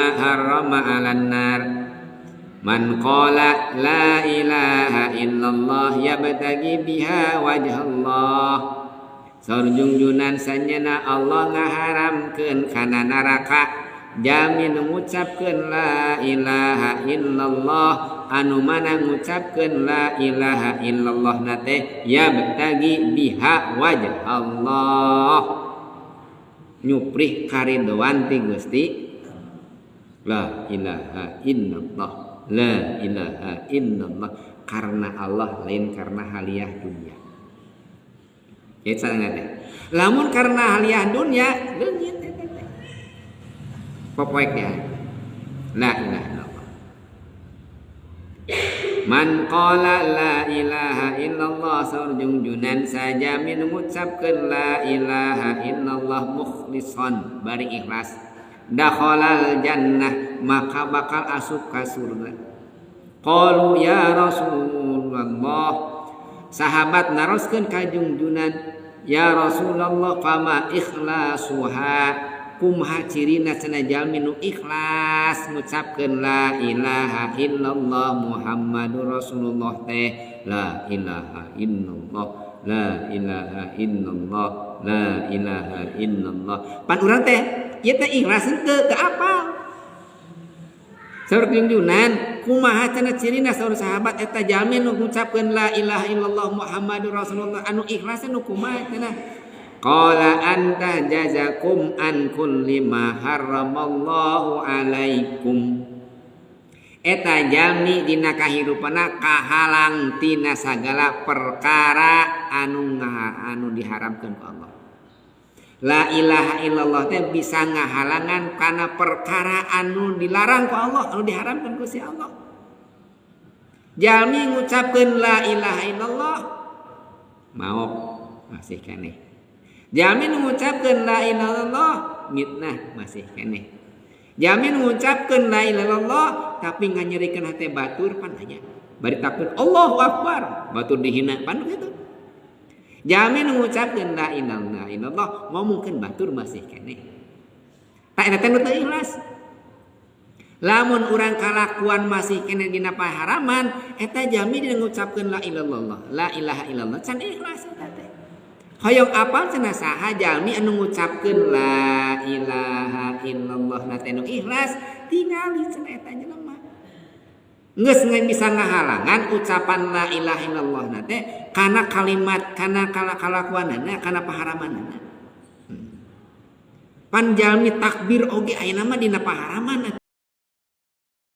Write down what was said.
ma harrama 'alan nar. Man qala la ilaha illallah yabtagi biha wajhallah. Saur Jungjunan, sanyana Allah ngaharamkeun kana neraka jalmi nu ngucapkeun la ilaha illallah, anu mana ngucapkeun la ilaha illallah na teh yabtagi biha wajh Allah, nyuprih karidoan ti Gusti. La ilaha illallah, la ilaha illallah, karena Allah, lain karena haliah dunia. Ya, teh lamun karena haliah dunia leungit eta teh popoek ya. La ilaha illallah. Man qala la ilaha illallah, saur Jungjunan, sajalmi ngucapkeun la ilaha illallah mukhlisan, bari ikhlas, dakhalal jannah, maka bakal asup ka surga. Qalu ya Rasulullah, sahabat naroskeun ka Jungjunan, ya Rasulullah, fama ikhlasuha, kumaha cirina cenah jalmi nu ikhlas ngucapkeun la ilaha illallah Muhammadur Rasulullah teh? La ilaha illallah, la ilaha illallah, la ilaha illallah. Pan urang teh ieu teh ikhlas henteu, teu apal. Saur Jungjunan, kumaha cenah cirina, saur sahabat, eta jalmi nu ngucapkeun la ilaha illallah Muhammadur Rasulullah anu ikhlas nu kumaha cenah? Qala anta jazakum an kulli ma harramallahu alaikum. Eta jalmi dina kahirupanna kahalang tina sagala perkara anu diharamkeun ku Allah. La ilaha illallah teh bisa ngahalangan kana perkara anu dilarang ku Allah, anu diharamkeun ku si Allah. Jalmi ngucapkeun la ilaha illallah maok masih keneh. Jalmi ngucapkeun la ilaha illallah mitnah masih keneh. Jalmi ngucapkeun la ilaha illallah tapi nganyerikeun hate batur, pan aya. Bari takbir Allahu akbar, batur dihina, pan gitu. Jalmi ngucapkeun la ilaha illallah ngomongkeun batur masih keneh. Tak eta teh nu teu ikhlas. Lamun urang kalakuan masih keneh dina paharaman, eta jalmi dina ngucapkeun la ilallah, la ilaha illallah can ikhlas eta teh. Hoyong apal cenah saha jalmi anu ngucapkeun la ilaha illallah na teh nu ikhlas, tingali cenah eta jelema. Geus bisa ngahalangan ucapan la ilaha illallah na teh kana kalimat, kana kalakuanana, kana paharamanana. Pan jalmi takbir oge ayeuna mah dina paharaman.